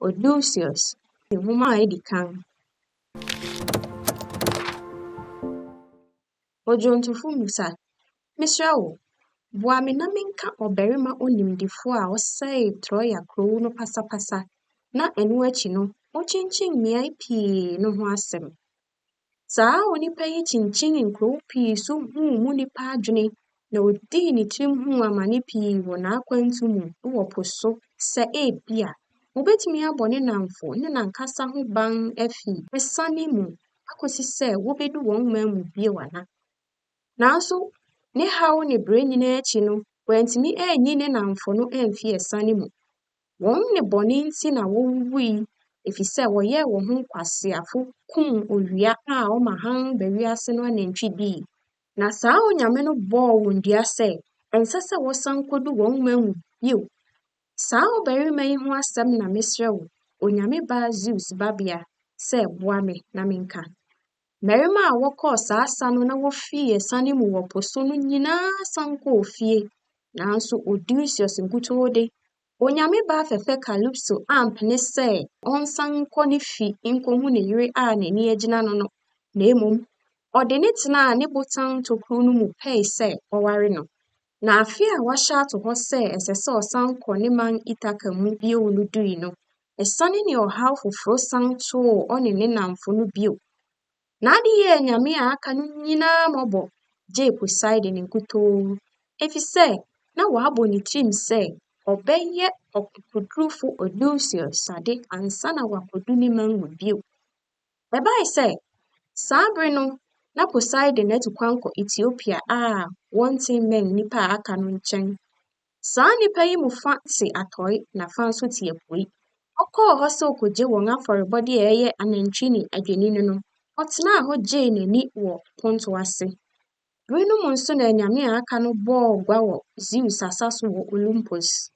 Odysseus, Nhoma a Edi Kan. Odwontofo mmisa, Mesrɛ wo, boa me na menka ɔbarima onimdefo a ɔsɛee Troya kurow no pasapasa na ɛno akyi no okyinkyin mmeae pii no ho asɛm. Saa onipa yi kyinkyin nkurow pii so huu mu nnipa adwene na odii ne tirim huu amane pii wɔ n'akwantu mu wɔ po so sɛ ebia obetumi abɔ ne nnamfo ne n'ankasa ho ban afi asiane mu akosi sɛ wobedu wɔn man mu bio ana. Nanso ne haw ne brɛ nyinaa akyi no, wantumi anyi ne nnamfo no amfi asiane mu. Wɔn nnebɔne nti na wowuwui, efisɛ wɔyɛɛ wɔn ho nkwaseafo kum owia a ɔma hann ba wiase no anantwi dii. Na saa onyame no bɔɔ wɔn dua sɛ ɛnsɛ sɛ wɔsan kodu wɔn man mu bio. Saa ɔbarima yi ho asɛm na mesrɛ wo, onyame baa Zeus babea, sɛ boa me na menka. Mmarima a wɔkɔɔ saa sa no na wofii asiane mu wɔ po so no nyinaa san kɔɔ fie, nanso Odysseus nkutoo de, onyame baa fɛfɛ Calypso ampene sɛ ɔnsan nkɔ ne fi nkohu ne yere a n'ani agyina no no, na mmom ɔde no tenaa ne botan tokuru no mu pɛe sɛ ɔware no. Na afe a wɔahyɛ ato hɔ sɛ ɛsɛ sɛ ɔsan kɔ ne man Ithaca mu bio no dui no, asiane ne ɔhaw foforo san too ɔne ne nnamfo no bio. N'ade yɛɛ anyame a aka no nyinaa mmɔbɔ gyee Poseidon nkutoo, efisɛ na wabɔ ne tirim sɛ ɔbɛyɛ ɔkokodurufo Odysseus ade ansa na wakodu ne man mu bio. Ɛbae sɛ, saa bere no na Poseidon atu kwan kɔ Etiopia a wɔnte mmɛn nnipa a aka no nkyɛn. Saa nnipa yi mu fa te atɔe na fa nso te apuei. Ɔkɔɔ hɔ sɛ okogye wɔn afɔrebɔde a ɛyɛ anantwi ne adwennini no, ɔtenaa hɔ gyee n'ani wɔ pontow ase. Bere no mu nso na anyame a aka no bɔɔ gua wɔ Zeus asa so wɔ Olympus.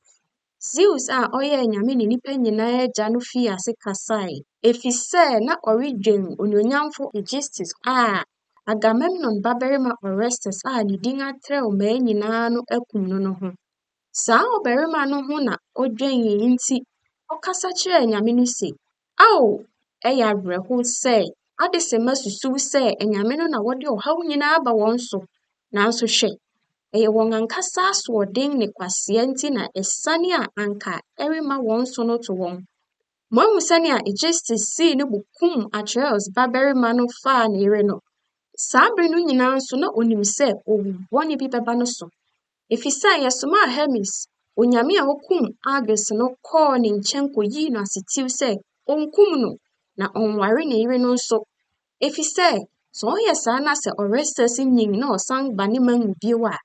Zeus a ɔyɛ anyame ne nnipa nyinaa agya no fii ase kasae, efisɛ na ɔredwen onuonyamfo Aegisthus a Agamemnon babarima Orestes a ne din atrɛw mmaa nyinaa no akum no no ho. Saa ɔbarima no ho na odwenee nti ɔkasa kyerɛɛ anyame no se, Ao, ɛyɛ awerɛhow sɛ adesemma susuw sɛ anyame no na wɔde ɔhaw nyinaa ba wɔn so. Nanso hwɛ, ɛyɛ wɔn ankasa asoɔden ne kwasea nti na asiane a anka ɛremma wɔn so no to wɔn. Moahu sɛnea Aegisthus sii ne bo kum Atreus babarima no faa ne yere no. Saa bere no nyinaa nso na onim sɛ owu bɔne bi bɛba no so. Efisɛ yɛsomaa Hermes, onyame a okum Argus no kɔɔ ne nkyɛn koyii no asetiw sɛ onkum no na ɔnware ne yere no nso. Efisɛ sɛ ɔyɛ saa na sɛ Orestes nyin na ɔsan ba ne man mu bio a,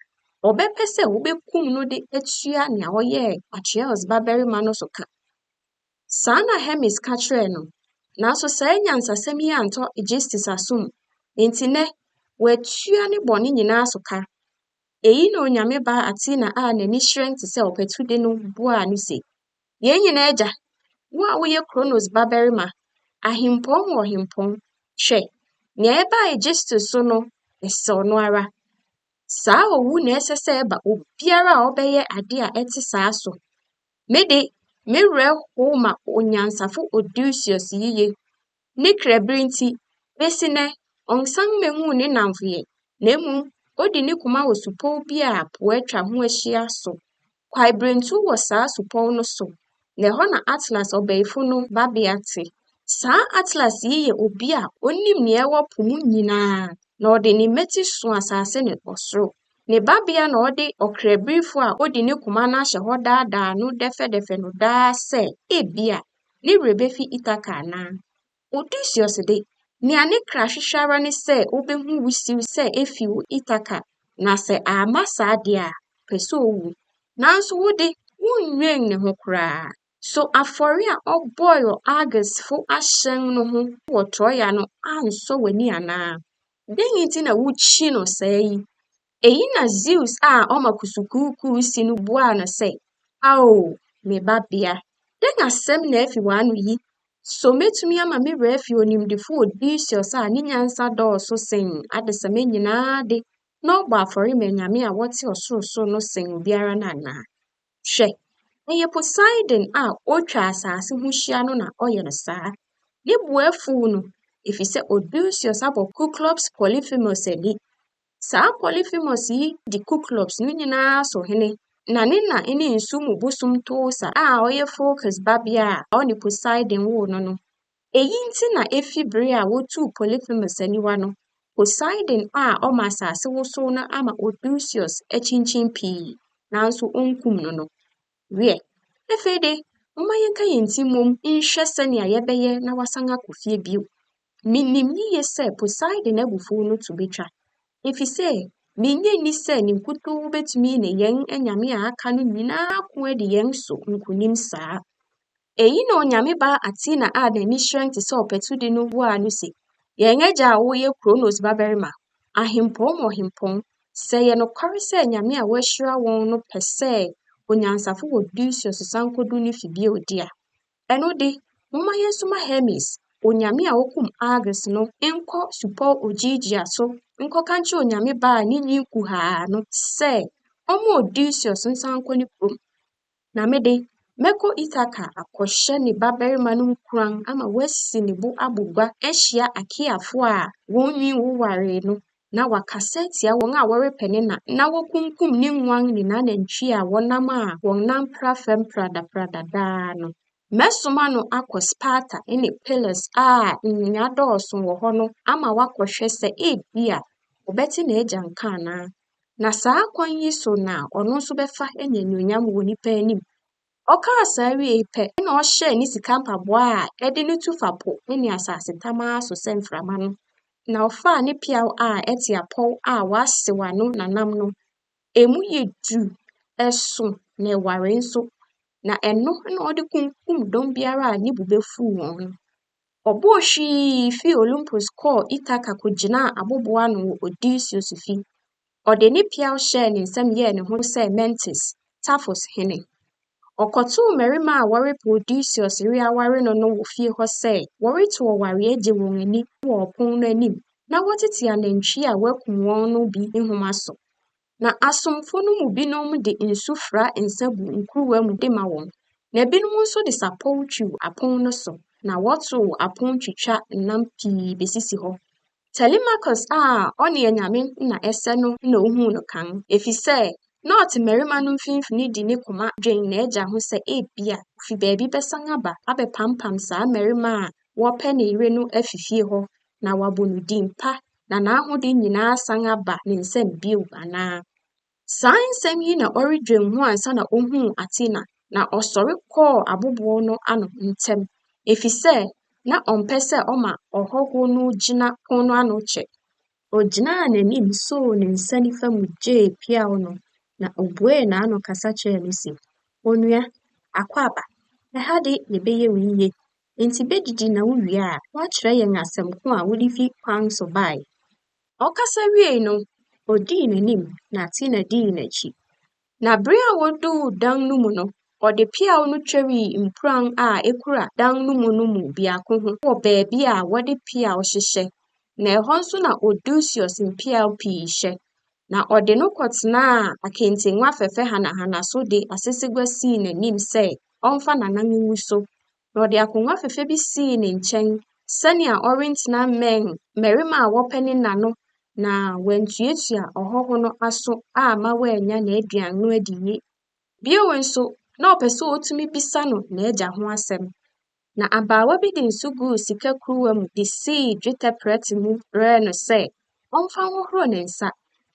ɔbɛpɛ sɛ wobekum no de atua nea ɔyɛɛ Atreus babarima no so ka. Saa na Hermes ka kyerɛɛ no. Nanso saa nyansasɛm yi antɔ Aegisthus asom, enti nnɛ watua ne bɔne nyinaa so ka. Eyi na onyame baa Athena a n'ani hyerɛn te sɛ ɔpatu de no buaa no se, Yɛn nyinaa agya, wo a woyɛ Kronos babarima, ahempɔn mu ɔhempɔn, hwɛ, nea ɛbaa Aegisthus so no, ɛsɛ ɔno ara. Saa owu na ɛsɛ sɛ ɛba obiara a ɔbɛyɛ ade a ɛte saa so. Me de, me werɛ how ma onyansafo Odysseus yiye. Ne krabiri nti, besi nnɛ, ɔnsan mmehuu ne nnamfo ɛ, na mmom odi ne koma wɔ supɔw bi a po atwa ho ahyia so. Kwaebirentuw wɔ saa supɔw no so, na ɛhɔ na Atlas ɔbayifo no babea te. Saa Atlas yi yɛ obi a onim nea ɛwɔ po mu nyinaa, na ɔde ne mmati so asase ne ɔsoro. Ne babea na ɔde ɔkrabirifo a odi ne koma no ahyɛ hɔ daadaa no dɛfɛdɛfɛ no daa sɛ ebia ne werɛ befi Ithaca anaa. Odysseus de, nea ne kra hwehwɛ ara ne sɛ obehu wusiw sɛ efi wo Ithaca, na sɛ amma saa de a, ɔpɛ sɛ owu. Nanso wo de, wunnwen ne ho koraa. So afɔre a ɔbɔe wɔ Argosfo ahyɛn no ho wɔ Troia no ansɔ w'ani anaa? Dɛn nti na wukyi no saa yi? Eyi na Zeus a ɔma kusukuukuu si no buaa no sɛ, Ao, me babea, dɛn asɛm na afi w'ano yi? So metumi ama me werɛ afi onimdefo Odysseus a ne nyansa dɔɔso sen adesamma nyinaa de na ɔbɔ afɔre ma anyame a wɔte ɔsorosoro no sen obiara no anaa? Hwɛ! Ɛyɛ Poseidon a otwa asase ho hyia no na ɔyɛ no saa. Ne bo afuw no, efisɛ Odysseus abɔ Kuklops Polyphemus ani. Saa Polyphemus yi di Kuklops no nyinaa so hene, na ne na ne nsu mu bosom Thoosa a ɔyɛ Phorcys babea a ɔne Poseidon woo no no. Eyi nti na efi bere a wotuu Polyphemus aniwa no, Poseidon a ɔma asase wosow no ama Odysseus akyinkyin pii, nanso onkum no no. Wiɛ, afei de, momma yɛnka yɛn ti mmom nhwɛ sɛnea yɛbɛyɛ na wasan akɔ fie bio. Minim yiye sɛ Poseidon abufuw no to betwa, efisɛ minnye nni sɛ ne nkutoo betumi ne yɛn anyame a aka no nyinaa ako adi yɛn so nkonim saa. Eyi na onyame baa Athena a n'ani hyerɛn te sɛ ɔpatu de no buaa no se, Yɛn agya a woyɛ Kronos babarima, ahempɔn mu ɔhempɔn, sɛ ɛyɛ nokware sɛ anyame a wɔahyira wɔn no pɛ sɛ onyansafo Odysseus san kodu ne fi bio de a, ɛno de, momma yɛnsoma Hermes, onyame a okum Argus no nkɔ supɔw Ogygia so nkɔka nkyerɛ onyame baa a ne nwi kuhaa no sɛ ɔmma Odysseus nsan nkɔ ne kurom. Na me de, mɛkɔ Ithaca akɔhyɛ ne babarima no nkuran ama wasi ne bo abɔ gua ahyia Akeafo a wɔn nwi wowaree no na wakasa atia wɔn a wɔrepɛ ne na na wokunkum ne nguan ne n'anantwi a wɔnam a wɔn nan pra fam pradaprada daa no. Mɛsoma no akɔ Sparta ne Pylos a nnua dɔɔso wɔ hɔ no ama wakɔhwɛ sɛ ebia ɔbɛte n'agya nka anaa. Na saa kwan yi so na ɔno nso bɛfa anya anuonyam wɔ nnipa anim. Ɔkaa saa wiei pɛ na ɔhyɛɛ ne sika mpaboa a ɛde no tu fa po ne asase tamaa so sɛ mframa no, na ɔfaa ne peaw a ɛte apɔw a wɔasew ano nnamnam no. Emu yɛ duru, ɛso, na ɛware nso, na ɛno na ɔde kunkum dɔm biara a ne bo befuw wɔn no. Ɔbɔɔ hwii fii Olympus kɔɔ Ithaca kogyinaa abobow ano wɔ Odysseus fi. Ɔde ne peaw hyɛɛ ne nsam yɛɛ ne ho sɛ Mentes, Taphos hene. Ɔkɔtoo mmarima a wɔrepɛ Odysseus yere aware no no wɔ fie hɔ sɛ wɔreto ɔware agye wɔn ani wɔ ɔpon no anim na wɔtete anantwi a wɔakum wɔn no bi nhoma so. Na asomfo no mu binom de nsu fra nsa gu nkuruwa mu de ma wɔn, na ebinom nso de sapɔw twiw apon no so, na wɔtow apon twitwa nam pii besisi hɔ. Telemachus a ɔne anyame na ɛsɛ no na ohuu no kan, efisɛ na ɔte mmarima no mfimfini de ne koma dwen n'agya ho sɛ ebia ofi baabi bɛsan aba abɛpampam saa mmarima a wɔrepɛ ne yere no afi fie hɔ na wabɔ no din pa na n'ahode nyinaa asan aba ne nsam bio anaa. Saa nsɛm yi na ɔredwen ho ansa na ohuu Athena, na ɔsɔre kɔɔ abobow no ano ntɛm, efisɛ na ɔmpɛ sɛ ɔma ɔhɔho no gyina pon no ano kyɛ. Ogyinaa n'anim soo ne nsa nifa mu gyee peaw no, na obuee n'ano kasa kyerɛɛ no se, Onua, akwaaba, ɛha de yɛbɛyɛ wo yiye. Enti bedidi na wuwie a, woakyerɛ yɛn asɛm ko a wode fi kwan so bae. Ɔkasa wiei no, odii n'anim na Athena dii n'akyi. Na bere a woduu dan no mu no, ɔde peaw no twerii mpuran a ekura dan no mu no mu biako ho wɔ baabi a wɔde peaw hyehyɛ, na ɛhɔ nso na Odysseus mpeaw pii hyɛ. Na ɔde no kɔtenaa akentengua fɛfɛ hanahana so de asesegua sii n'anim sɛ ɔmfa n'anan ngu so. Na ɔde akongua fɛfɛ bi sii ne nkyɛn sɛnea ɔrentena mmɛn mmarima a wɔpɛ ne nna no na wantuatua ɔhɔho no aso amma wannya n'aduan no adi yiye. Bio nso, na ɔpɛ sɛ otumi bisa no n'agya ho asɛm. Na abaawa bi de nsu guu sika kuruwa mu de sii dwetɛ prɛte mu brɛɛ no sɛ ɔmfa nhohoro ne nsa,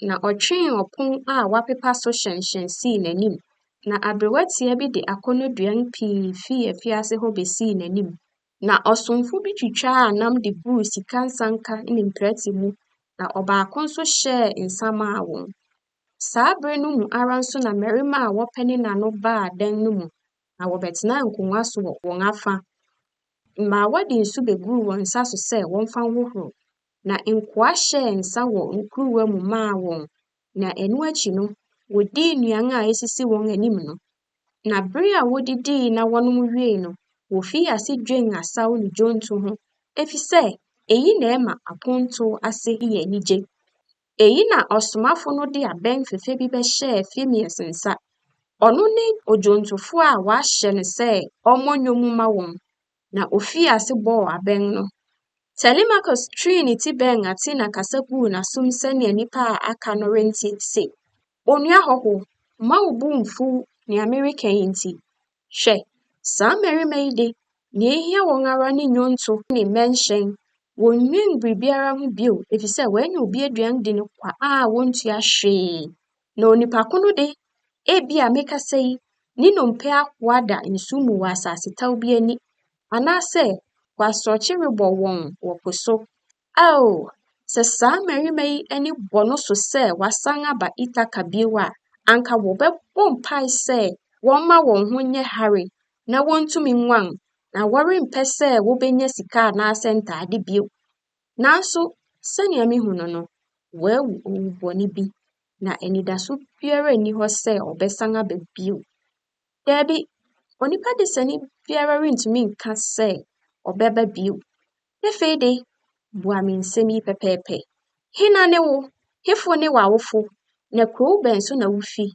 na ɔtwee ɔpon a wɔapepa so hyɛnhyɛn sii n'anim. Na aberewa tia bi de akɔnnɔduan pii fii afiase hɔ besii n'anim. Na ɔsomfo bi twitwaa nam de guu sika nsanka ne mprɛte mu, na ɔbaako nso hyɛɛ nsa maa wɔn. Saa bere no mu ara nso na mmarima a wɔpɛ ne na no baa dan no mu, na wɔbɛtenaa nkongua so wɔ wɔn afa. Mmaawa de nsu beguu wɔn nsa so sɛ wɔmfa nhohoro, na nkoa hyɛɛ nsa wɔ nkuruwa mu maa wɔn, na ɛno akyi no, wodii nnuan a esisi wɔn anim no. Na bere a wodidii na wɔnom wiei no, wofii ase dwen asaw ne dwonto ho, efisɛ eyi na ɛma apontow ase yɛ anigye. Eyi na ɔsomafo no de abɛn fɛfɛ bi bɛhyɛɛ Phemius nsa. Ɔno ne odwontofo a wɔahyɛ no sɛ ɔmmɔ nnwom mma wɔn, na ofii ase bɔɔ abɛn no. Telemachus twee ne ti bɛn Athena kasa guu n'asom sɛnea nnipa a aka no rente se, Onua hɔho, mma wo bo mmfuw nea mereka yi nti. Hwɛ, saa mmarima yi de, nea ehia wɔn ara ne nnwonto ne mmɛnhyɛn. Wonnwen biribiara ho bio efisɛ wɔanya obi aduan di no kwa a wontua hwee. Na onipa ko no de, ebia mekasa yi, ne nnompe ahoa da nsu mu wɔ asasetaw bi ani, anaasɛ po asorɔkye rebɔ wɔn wɔ po so. Ao, sɛ saa mmarima yi ani bɔ no so sɛ wɔasan aba Itaka bio a, anka wɔbɛbɔ mpae sɛ wɔmma wɔn ho nyɛ hare na wontumi nguan, na wɔrempɛ sɛ wobenya sika anaasɛ ntade bio. Nanso, sɛnea mihu no no, wawu owu bɔne bi, na anidaso biara nni hɔ sɛ ɔbɛsan aba bio. Dabi, onipa desani biara rentumi nka sɛ ɔbɛba bio. Afei de, bua me nsɛm yi pɛpɛɛpɛ. Hena ne wo? Hefo ne w'awofo? Na kurow bɛn so na wufi?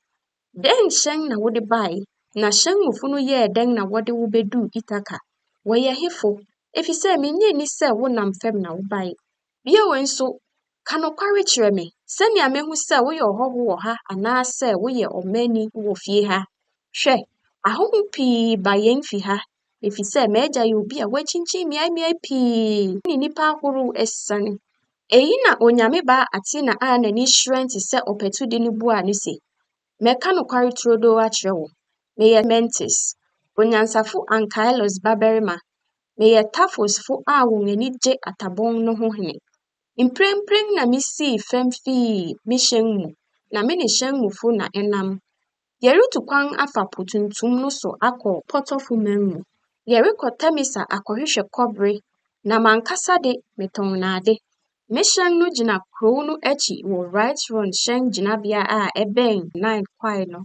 Dɛn hyɛn na wode bae? Na hyɛn mufo no yɛɛ dɛn na wɔde wo beduu Itaka? Wɔyɛ hefo? Efisɛ minnye nni sɛ wonam fam na wobae. Bio nso, ka nokware kyerɛ me, sɛnea mehu sɛ woyɛ ɔhɔho wɔ ha anaasɛ woyɛ ɔmanni wɔ fie ha. Hwɛ, ahɔho pii ba yɛn fi ha, efisɛ m'agya yɛ obi a wakyinkyin mmeaemmeae pii ne nnipa ahorow asiane. Eyi na onyame baa Atena a n'ani hyerɛn te sɛ ɔpatu de no buaa no se, Mɛka nokware turodoo akyerɛ wo. Meyɛ Mentes, onyansafo Ankaelos babarima. Meyɛ Tafosfo a wɔn ani gye atabon no ho hene. Mprempren na misii fam fii me hyɛn mu, na me ne hyɛn mufo na ɛnam. Yɛretu kwan afa Po Tuntum no so akɔ Pɔtɔfo man mu. Yɛrekɔ Temisa akɔhwehwɛ kɔbere, na m'ankasa de, metɔn nnade. Me hyɛn no gyina kurow no akyi wɔ Rhytron hyɛn gyinabea a ɛbɛn Nile kwae no.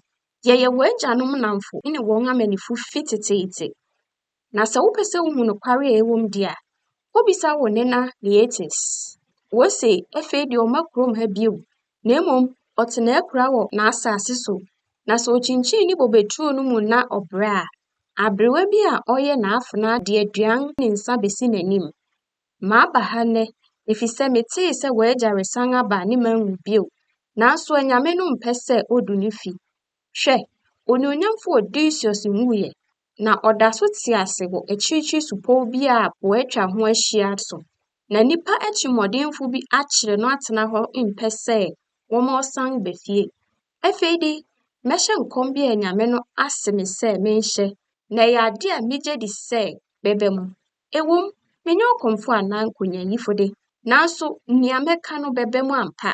Yɛyɛ w'agyanom nnamfo ne wɔn amannifo fi teteete. Na sɛ wopɛ sɛ wuhu nokware a ɛwom de a, kobisa wo nena Laertes. Wose afei de ɔmma kurom ha bio, na mmom ɔte n'akura wɔ n'asase so, na sɛ okyinkyin ne bobeturo no mu na ɔbrɛ a, aberewa bi a ɔyɛ n'afenaa de aduan ne nsa besi n'anim. Maba ha nnɛ, efisɛ metee sɛ w'agya resan aba ne man mu bio, nanso anyame no mpɛ sɛ odu ne fi. Hwɛ, onuonyamfo Odysseus nwui ɛ, na ɔda so te ase wɔ akyirikyiri supɔw bi a po atwa ho ahyia so, na nnipa atirimɔdenfo bi akyere no atena hɔ mpɛ sɛ wɔma ɔsan ba fie. Afei de, mɛhyɛ nkɔm bi a anyame no ase me sɛ menhyɛ, na ɛyɛ ade a migye di sɛ bɛba mu. Ɛwom, menyɛ ɔkɔmfo anaa nkonyaayifo de, nanso nea mɛka no bɛba mu ampa.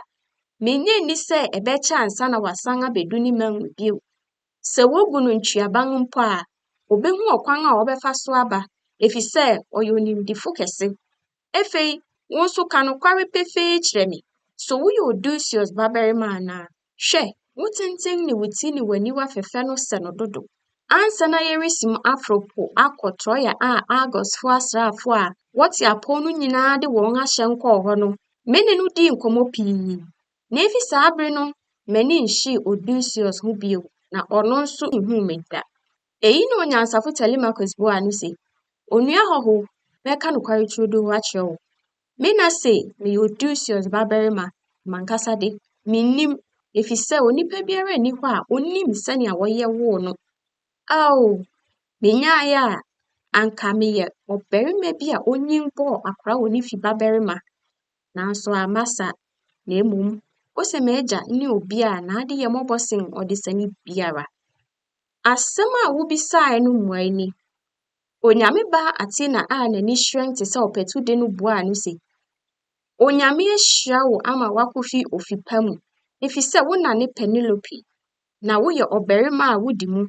Minnye nni sɛ ɛbɛkyɛ ansa na wasan abedu ne man mu bio. Sɛ wogu no ntweaban mpo a, obehu ɔkwan a ɔbɛfa so aba, efisɛ ɔyɛ onimdefo kɛse. Afei, wo nso ka nokware pefee kyerɛ me. So woyɛ Odysseus babarima anaa? Hwɛ, wo tenten ne wo ti ne w'aniwa fɛfɛ no sɛ no dodo. Ansa na yɛresim aforo po akɔ Troia a Argosfo asraafo a wɔte apɔw no nyinaa de wɔn ahyɛn kɔɔ hɔ no, me ne no dii nkɔmmɔ pii. Na efi saa bere no, m'ani nhyee Odysseus ho bio, na ɔno nso nhuu me da. Eyi na onyansafo Telemachus buaa no se, Onua hɔho, mɛka nokware turodoo akyerɛ wo. Me na se meyɛ Odysseus babarima, m'ankasa de, minnim, efisɛ onipa biara nni hɔ a onim sɛnea wɔyɛ woo no. Ao, minyae a, anka meyɛ ɔbarima bi a onyin bɔɔ akora wɔ ne fi babarima. Nanso amma saa, na mmom ose m'agya ne obi a n'ade yɛ mmɔbɔ sen ɔdesani biara. Asɛm a wubisae no mmuae ni. Onyame ba Athena a n'ani hyerɛn te sɛ ɔpatu de no buaa no se, Onyame ahyira wo ama woakofi ofi pa mu, efisɛ wo na ne Penelope, na woyɛ ɔbarima a wudi mu.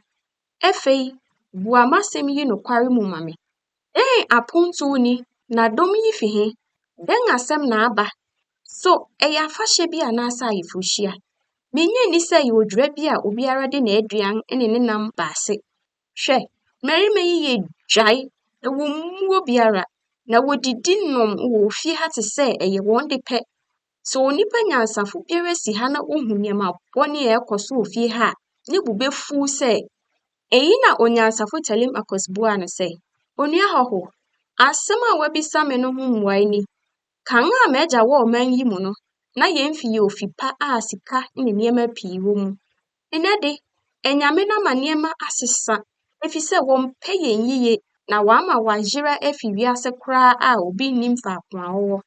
Afei, bua m'asɛm yi nokware mu ma me. Dɛn apontow ni, na dɔm yi fi he? Dɛn asɛm na aba? So ɛyɛ afahyɛ bi anaasɛ ayeforohyia? Minnye nni sɛ ɛyɛ odwira bi a obiara de n'aduan ne ne nam ba ase. Hwɛ, mmarima yi yɛ dwae, na wommu obiara, na wodidi nom wɔ ofie ha te sɛ ɛyɛ wɔn de pɛ. Sɛ onipa nyansafo biara si ha na ohu nneɛma bɔne a ɛkɔ so wɔ fie ha a, ne bo befuw sɛ. Eyi na onyansafo Telemachus buaa no sɛ, Onua hɔho, asɛm a woabisa me no ho mmuae ni. Kan a m'agya wɔ ɔman yi mu no, na yɛn fi yɛ ofi pa a sika ne nneɛma pii wɔ mu. Nnɛ de, anyame no ama nneɛma asesa, efisɛ wɔmpɛ yɛn yiye na wɔama wɔayera afi wiase koraa a obi nnim faako a wɔwɔ.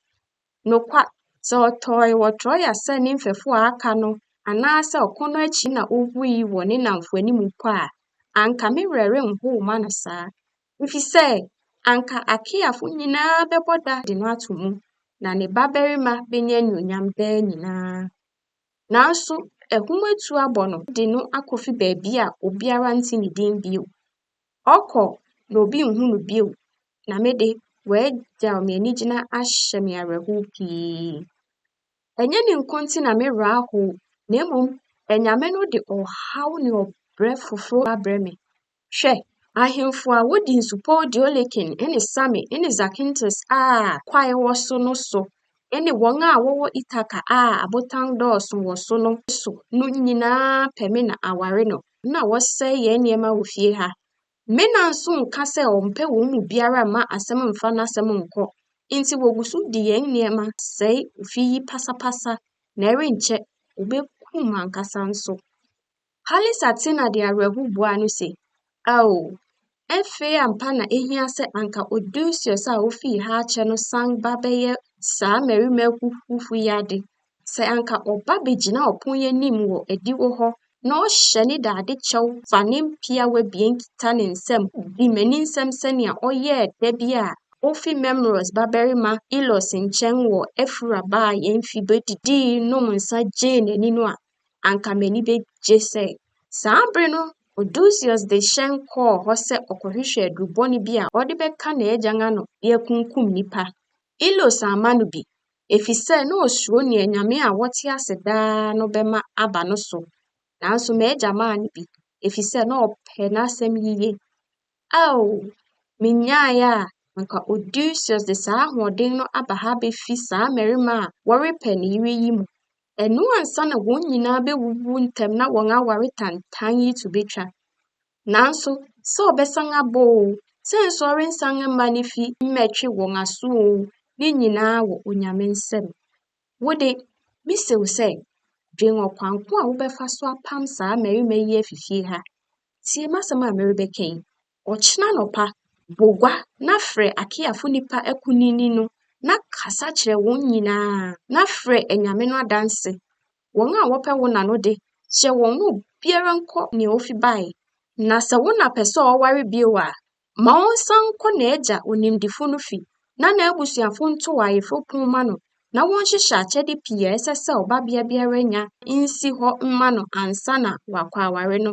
Nokwa, sɛ ɔtɔe wɔ Troia sɛ ne mfɛfo a aka no anaasɛ ɔko no akyi na owui wɔ ne nnamfo anim mpo a, anka me werɛ renhow mma no saa, efisɛ anka Akeafo nyinaa bɛbɔ da de no ato mu, na ne babarima benya anuonyam daa nyinaa. Nanso ahum atu abɔ no de no akofi baabi a obiara nte ne din bio. Ɔkɔ na obi nhu no bio, na me de, wagyaw me anigyina ahyɛ me awerɛhow pii. Ɛnyɛ ne nko nti na me werɛ ahow, na mmom anyame no de ɔhaw ne ɔbrɛ foforo abrɛ me. Hwɛ, ahemfo a wodi nsupɔw Dioleken ne Same ne Zakynthos a kwae wɔ so no so ne wɔn a wɔwɔ Itaka a abotan dɔɔso wɔ so no so no nyinaa pɛ me na aware no na wɔsɛe yɛn nneɛma wɔ fie ha. Me na nso nka sɛ ɔmpɛ wɔn mu biara mma asɛm mfa n'asɛm nkɔ, enti wogu so di yɛn nneɛma sɛe ofi yi pasapasa na ɛrenkyɛ wobekum m'ankasa nso. Pallis Athena de awerɛhow buaa no se, Ao, afei ampa na ehia sɛ anka Odysseus a ofii ha akyɛ no san ba bɛyɛ saa mmarima ahuhufo yi ade. Sɛ anka ɔba begyina ɔpon yi anim wɔ adiwo hɔ na ɔhyɛ ne dade kyɛw fa ne mpeaw abien kita ne nsam di m'aninsɛm sɛnea ɔyɛɛ da bi a ofi Mermerus babarima Ilus nkyɛn wɔ Ephyra baa yɛn fi bedidii nom nsa gyee n'ani no a, anka m'ani begye sɛ. Saa bere no Odysseus de hyɛn kɔɔ hɔ sɛ ɔkɔhwehwɛ aduru bɔne bi a ɔde bɛka n'agyan ano de akunkum nnipa. Ilus amma no bi, efisɛ na osuro nea anyame a wɔte ase daa no bɛma aba no so. Nanso m'agya maa no bi, efisɛ na ɔpɛ n'asɛm yiye. Ao, minyae a anka Odysseus de saa ahoɔden no aba ha abefi saa mmarima a wɔrepɛ ne yere yi mu. Ɛno ansa na wɔn nyinaa bewuwu ntɛm na wɔn aware tantan yi to betwa. Nanso sɛ ɔbɛsan aba oo, sɛ nso ɔrensan mma ne fi mmɛtwe wɔn aso oo, ne nyinaa wɔ Onyame nsam. Wo de, mise wo sɛ, dwen ɔkwan ko a wobɛfa so apam saa mmarima yi afi fie ha. Tie m'asɛm a merebɛka yi. Ɔkyena anɔpa, bɔ gua na frɛ Akeafo nnipa akunini no na kasa kyerɛ wɔn nyinaa, na frɛ anyame no adanse. Wɔn a wɔpɛ wo na no de, hyɛ wɔn na obiara nkɔ nea ofi bae. Na sɛ wo na pɛ sɛ ɔware bio a, ma ɔnsan nkɔ n'agya onimdefo no fi, na n'abusuafo ntow ayeforo pon mma no, na wɔnhyehyɛ akyɛde pii a ɛsɛ sɛ ɔbabea biara nya nsi hɔ mma no ansa na wakɔ aware no.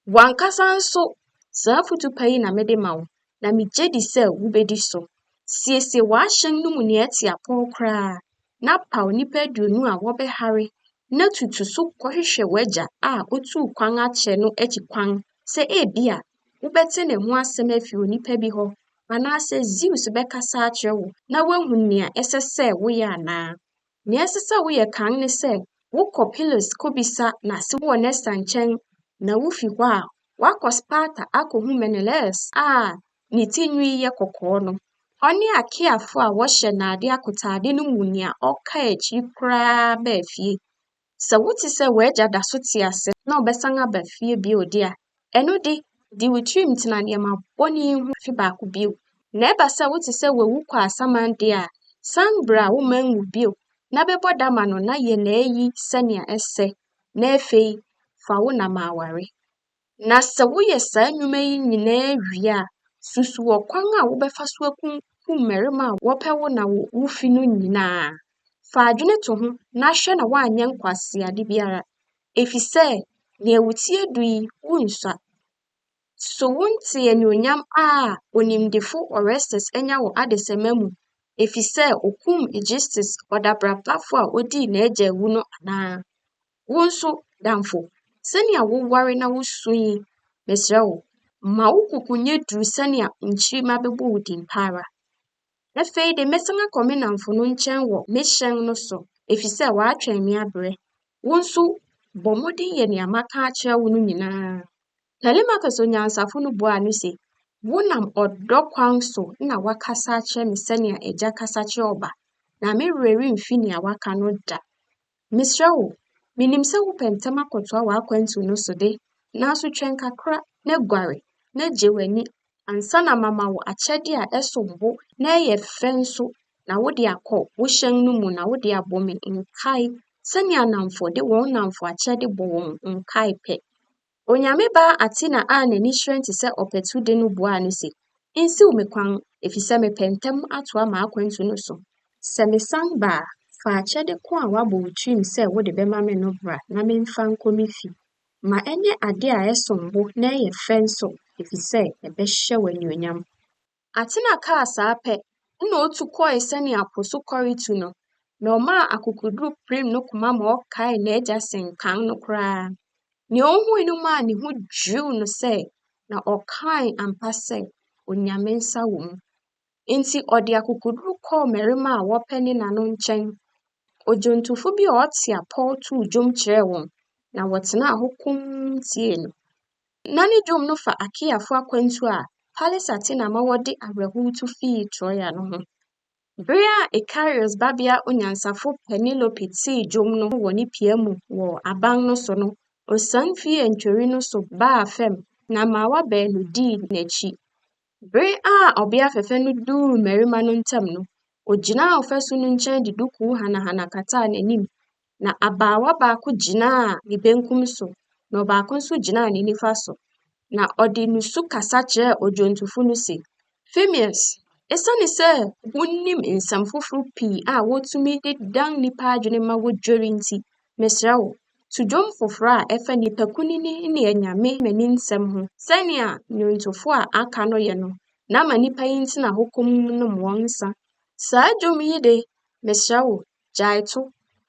W'ankasa nso, saa afotu pa yi na mede ma wo, na migye di sɛ wubedi so. Siesie w'ahyɛn no mu nea ɛte apɔw koraa, na paw nnipa 20 a wɔbɛhare na tutu so kɔhwehwɛ w'agya a otuu kwan akyɛ no akyi kwan sɛ ebia wobɛte ne ho asɛm afi onipa bi hɔ anaasɛ Zeus bɛkasa akyerɛ wo na woahu nea ɛsɛ sɛ woyɛ anaa. Nea ɛsɛ sɛ woyɛ kan ne sɛ wokɔ Pylos kobisa n'ase wɔ Nestor nkyɛn na wufi hɔ a, woakɔ Sparta akohu Menelaus a ne ti nwi yɛ kɔkɔɔ no. Ɔne Akeafo a wɔhyɛ nnade akotade no mu nea ɔkaa akyiri koraa baa fie. Sɛ wote sɛ w'agya da so te ase na ɔbɛsan aba fie bio de a, ɛno de, di wo tirim tena nneɛma bɔne yi ho afe baako bio. Na ɛba sɛ wote sɛ wawu kɔ asaman de a, san bra wo man mu bio na bɛbɔ da ma no na yɛ n'ayi sɛnea ɛsɛ, na afei fa wo na ma aware. Na sɛ woyɛ saa nnwuma yi nyinaa wie a, susuw ɔkwan a wobɛfa so akunkum mmarima a wɔpɛ wo na wɔ wo fi no nyinaa. Fa adwene to ho na hwɛ na woanyɛ nkwaseade biara, efisɛ nea wo ti adu yi, wunsua. So wontee anuonyam a onimdefo Orestes anya wɔ adesamma mu efisɛ okum Aegisthus ɔdabrabafo a odii n'agya awu no anaa? Wo nso, damfo, sɛnea woware na wusu yi, mesrɛ wo, ma wo koko nyɛ duru sɛnea nkyirimma bɛbɔ wo din pa ara. Afei de, mɛsan akɔ me nnamfo no nkyɛn wɔ me hyɛn no so, efisɛ wɔatwɛn me abrɛ. Wo nso, Bɔ mmɔden yɛ nea maka akyerɛ wo no nyinaa. Telemachus onyansafo no buaa no se, Wonam ɔdɔ kwan so na woakasa akyerɛ me sɛnea agya kasa kyerɛ ɔba, na me werɛ remfi nea woaka no da. Mesrɛ wo, minim sɛ wopɛ ntɛm akɔtoa w'akwantu no so de, nanso twɛn kakra na guare na gye w'ani ansa na mama wo akyɛde a ɛsom bo na ɛyɛ fɛ nso na wode akɔ wo hyɛn no mu na wode abɔ me nkae sɛnea nnamfo de wɔn nnamfo akyɛde bɔ wɔn nkae pɛ. Onyame baa Athena a n'ani hyerɛn te sɛ ɔpatu de no buaa no se, Nsiw me kwan, efisɛ mepɛ ntɛm atoa m'akwantu no so. Sɛ mesan ba a, fa akyɛde ko a woabɔ wo tirim sɛ wode bɛma me no bra na memfa nkɔ me fi. Ma ɛnyɛ ade a ɛsom bo na ɛyɛ fɛ nso, efisɛ ɛbɛhyɛ wo anuonyam. Athena kaa saa pɛ na otu kɔe sɛnea po so kɔre tu no, na ɔmaa akokoduru pirim ne koma ma ɔkaee n'agya sen kan no koraa. Nea ohui no maa ne ho dwiriw no sɛ, na ɔkae ampa sɛ, Onyame nsa wɔ mu. Enti ɔde akokoduru kɔɔ mmarima a wɔpɛ ne na no nkyɛn. Odwontofo bi a ɔte apɔw too dwom kyerɛɛ wɔn, na wɔtenaa hɔ komm tiee no. Ná ne dwom no fa Akeafo akwantu a Pallas Athena ma wɔde awerɛhow tu fii Troia no ho. Bere a Icarius babea onyansafo Penelope tee dwom no wɔ ne pia mu wɔ aban no so no, osian fii antweri no so baa fam, na mmaawa baanu dii n'akyi. Bere a ɔbea fɛfɛ no duu mmarima no ntam no, ogyinaa ɔfasu no nkyɛn de dukuu hanahana kataa n'anim, na abaawa baako gyinaa ne benkum so, na ɔbaako nso gyinaa ne nifa so. Na ɔde nusu kasa kyerɛɛ odwontofo no se, Phemius, esiane sɛ wunim nsɛm foforo pii a wotumi de dan nnipa adwene ma wodweri nti, mesrɛ wo, to dwom foforo a ɛfa nnipa kunini ne anyame mmaninsɛm ho sɛnea nnwontofo a aka no yɛ no, na ma nnipa yi ntena hɔ komm nnom wɔn nsa. Saa dwom yi de, mesrɛ wo, gyae to,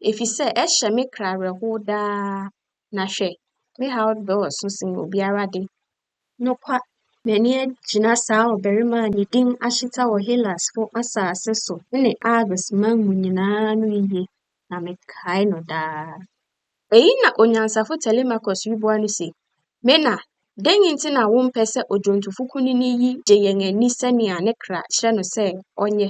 efisɛ ɛhyɛ me kra awerɛhow daa, na hwɛ, me haw dɔɔso sen obiara de. Nokwa, m'ani agyina saa ɔbarima a ne din ahyeta wɔ Helasfo asase so ne Argos man mu nyinaa no yiye, na mekae no daa. Eyi na onyansafo Telemachus rebua no se, Me na, dɛn nti na wompɛ sɛ odwontofo kunini yi gye yɛn ani sɛnea ne kra kyerɛ no sɛ ɔnyɛ?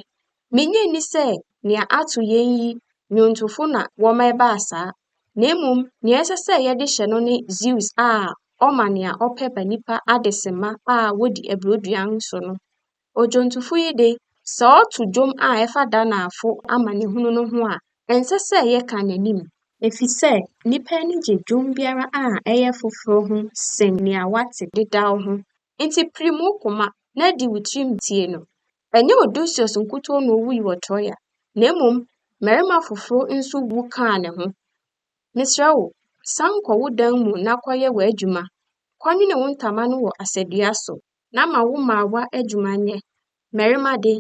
Minnye nni sɛ nea ato yɛn yi nnwontofo na wɔma ɛbaa saa, na mmom nea ɛsɛ sɛ yɛde hyɛ no ne Zeus a ɔma nea ɔpɛ ba nnipa adesemma a wodi aburoduan so no. Odwontofo yi de, sɛ ɔto dwom a ɛfa Danaafo amanehunu no ho a, ɛnsɛ sɛ yɛka n'anim. Efisɛ nnipa ani gye dwom biara a ɛyɛ foforo ho sen nea wɔate dedaw ho. Enti pirim wo koma na di wo tirim tie no. Ɛnyɛ Odysseus nkutoo na owui wɔ Troia, na mmom mmarima foforo nso wu kaa ne ho. Mesrɛ wo, san kɔ wo dan mu na kɔyɛ w'adwuma. Kɔnwene wo ntama no wɔ asadua so, na ma wo mmaawa adwuma nyɛ. Mmarima de,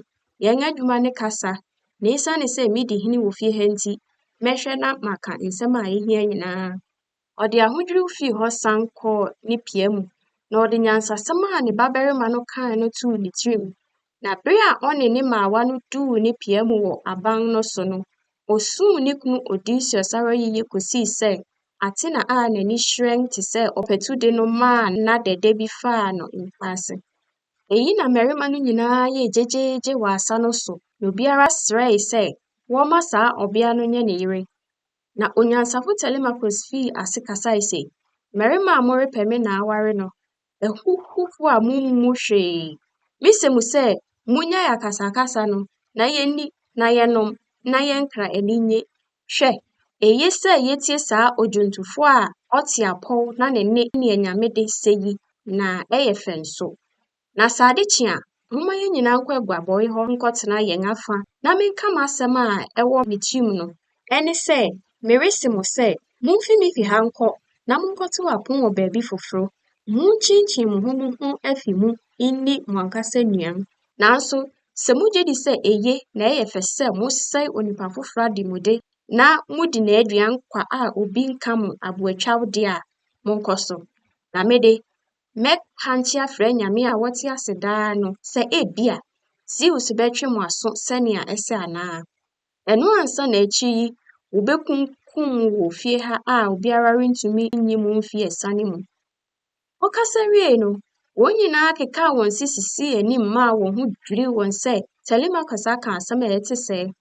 yɛn adwuma ne kasa, na esiane sɛ midi hene wɔ fie ha nti, mɛhwɛ na maka nsɛm a ehia nyinaa. Ɔde ahodwiriw fii hɔ san kɔɔ ne pia mu, na ɔde nyansasɛm a ne babarima no kae no too ne tirim. Na bere a ɔne ne mmaawa no duu ne pia mu wɔ aban no so no, osuu ne kunu Odysseus ara yiye kosii sɛ Athena a n'ani hyerɛn te sɛ ɔpatu de no maa nna dɛdɛ bi faa no mpa ase. Eyi na mmarima no nyinaa yɛɛ gyegyeegye wɔ asa no so, na obiara srɛe sɛ wɔmma saa ɔbea no nyɛ ne yere. Na onyansafo Telemachus fii ase kasae se, Mmarima a morepɛ me na aware no, ahuhufo a mummu hwee, mise mo sɛ munnyae akasakasa no na yenni na yɛnnom na yɛn kra ani nnye. Hwɛ, eye sɛ yetie saa odwontofo a ɔte apɔw na ne nne ne anyame de sɛ yi, na ɛyɛ fɛ nso. Na sɛ ade kye a, momma yɛn nyinaa nkɔ aguabɔe hɔ nkɔtena yɛn afa na menka m'asɛm a ɛwɔ me tirim no. Ɛne sɛ, merese mo sɛ, mumfi me fi ha nkɔ na monkɔtow apon wɔ baabi foforo. Munkyinkyin mo ho mo ho afi mu nni mo ankasa nnuan. Nanso sɛ mugye di sɛ eye na ɛyɛ fɛ sɛ mosɛe onipa foforo ademude na mudi n'aduan kwa a obi nka mo aboatwaw de a, monkɔ so. Na me de, mɛkankye afrɛ anyame a wɔte ase daa no sɛ ebia Zeus bɛtwe mo aso sɛnea ɛsɛ anaa. Ɛno ansa na akyiri yi wobekunkum Wobekum mo wɔ fie ha a obiara rentumi nyi mo mfi asiane mu. Ɔkasa wiei no, wɔn nyinaa kekaa wɔn se sisii anim maa wɔn ho dwiriw wɔn sɛ Telemachus aka asɛm a ɛte sɛɛ.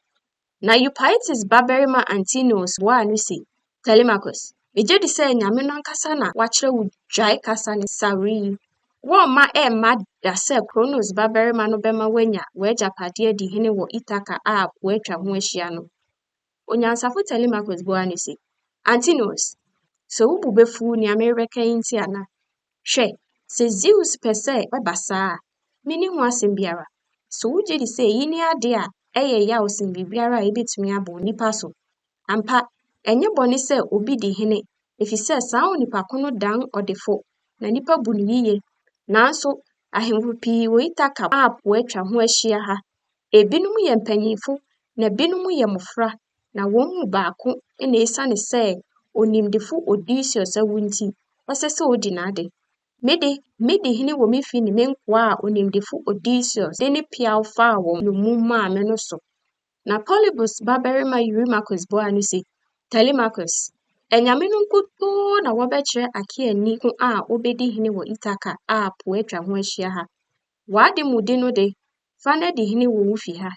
Na Eupeithes babarima Antinous buaa no se, Telemachus, migye di sɛ anyame no ankasa na wɔakyerɛ wo dwae kasa ne sawere yi. Wɔremma ɛmma da sɛ Kronos babarima no bɛma woanya w'agyapade adi hene wɔ Ithaca a po atwa ho ahyia no. Onyansafo Telemachus buaa no se, Antinous, so wo bo befuw nea merebɛka yi nti ana? Hwɛ, sɛ Zeus pɛ sɛ ɛba saa a, minni ho asɛm biara. So wugye di sɛ eyi ne ade a ɛyɛ yaw sen biribiara a ebetumi aba onipa so? Ampa, ɛnyɛ bɔne sɛ obi di hene efisɛ saa onipa ko no dan ɔdefo na nnipa bu no yiye. Nanso, ahemfo pii wɔ Ithaca a po atwa ho ahyia ha. Ebinom yɛ mpanyimfo na binom yɛ mmofra, na wɔn mu baako na esiane sɛ onimdefo Odysseus awu nti, ɛsɛ sɛ odi n'ade. Me de, midi hene wɔ me fi ne me nkoa a onimdefo Odysseus de ne peaw faa wɔn nnommum maa me no so. Na Polybus babarima Eurymachus buaa no se, Telemachus, anyame no nkutoo na wɔbɛkyerɛ Akeani ko a obedi hene wɔ Ithaca a po atwa ho ahyia ha. W'ademude no de, fa no di hene wɔ wo fi ha.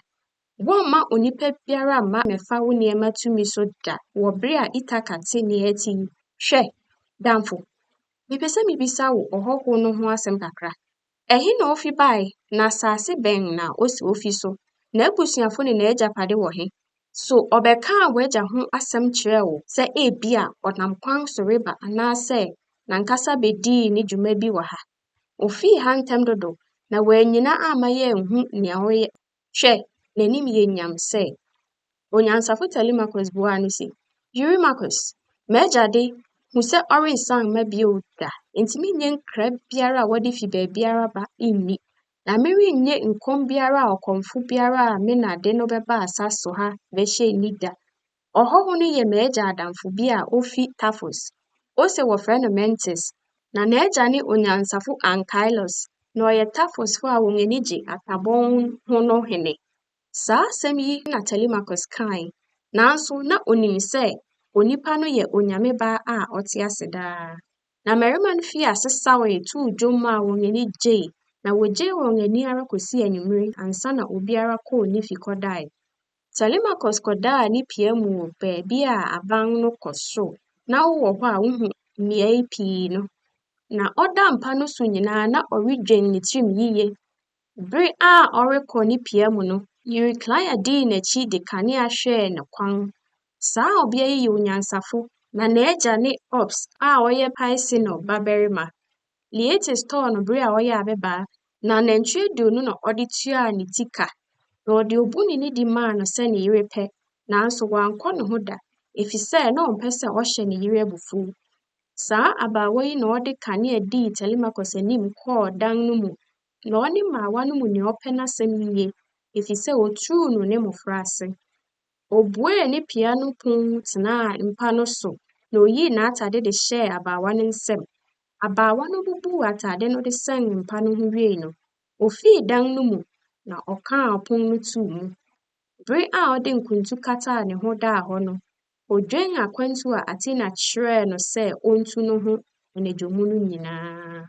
Wɔmma onipa biara mma mmɛfa wo nneɛma tumi so da wɔ bere a Ithaca te nea ɛte yi. Hwɛ, damfo, mepɛ sɛ mibisa wo ɔhɔho no ho asɛm kakra. Ɛhe na ofi bae, na asase bɛn na ose ofi so? N'abusuafo ne n'agyapade wɔ he? So ɔbɛkaa w'agya ho asɛm kyerɛɛ wo sɛ ebia ɔnam kwan so reba anaasɛ n'ankasa bedii ne dwuma bi wɔ ha? Ofii ha ntɛm dodo, na wannyina amma yɛanhu nea ɔreyɛ. Hwɛ, n'anim yɛ nyam sɛ. Onyansafo Telemachus buaa no se, Eurymachus, m'agya de, hu sɛ ɔrensan mma bio da, enti minnye nkra biara a wɔde fi baabiara ba nni. Na merennye nkɔm biara a ɔkɔmfo biara a me na de no bɛba asa so ha bɛhyɛ nni da. Ɔhɔho no yɛ m'agya adamfo bi a ofi Tafos. Ose wɔfrɛ no Mentes, na n'agya ne onyansafo Anchialus, na ɔyɛ Tafosfo a wɔn ani gye atabɔn ho no hene. Saa asɛm yi na Telemachus kae, nanso na onim sɛ onipa no yɛ onyame ba a ɔte ase daa. Na mmarima no fii ase sawee too dwom maa wɔn ani gyei, na wogyee wɔn ani ara kosii anwummere ansa na obiara kɔɔ ne fi kɔdae. Telemachus kɔdaa ne pia mu wɔ baabi a aban no kɔ soro na wowɔ hɔ a wuhu mmeae pii no. Na ɔda mpa no so nyinaa na ɔredwen ne tirim yiye. Bere a ɔrekɔ ne pia mu no, Eurykleia dii n'akyi de kanea hwɛɛ no kwan. Saa ɔbea yi yɛ onyansafo, na n'agya ne Ops a ɔyɛ Pisenor babarima. Laertes tɔɔ no bere a ɔyɛ ababaa, na anantwi 20 na ɔde tuaa ne ti ka. Na ɔde obu ne nidi maa no sɛ ne yere pɛ, nanso wankɔ ne ho da, efisɛ na ɔmpɛ sɛ ɔhyɛ ne yere abufuw. Saa abaawa yi na ɔde kanea dii Telemachus anim kɔɔ dan no mu, na ɔne mmaawa no mu nea ɔpɛ n'asɛm yiye, efisɛ otuu no ne mmofraase. Obuee ne pia no pon mu tenaa mpa no so na oyii n'atade de hyɛɛ abaawa no nsam. Abaawa no bubuu atade no de sɛn mpa no ho wiei no, ofii dan no mu na ɔkaa ɔpon no too mu. Bere a ɔde nkuntu kataa ne ho daa hɔ no, odwen akwantu a Athena kyerɛɛ no sɛ ontu no ho anadwo mu no nyinaa.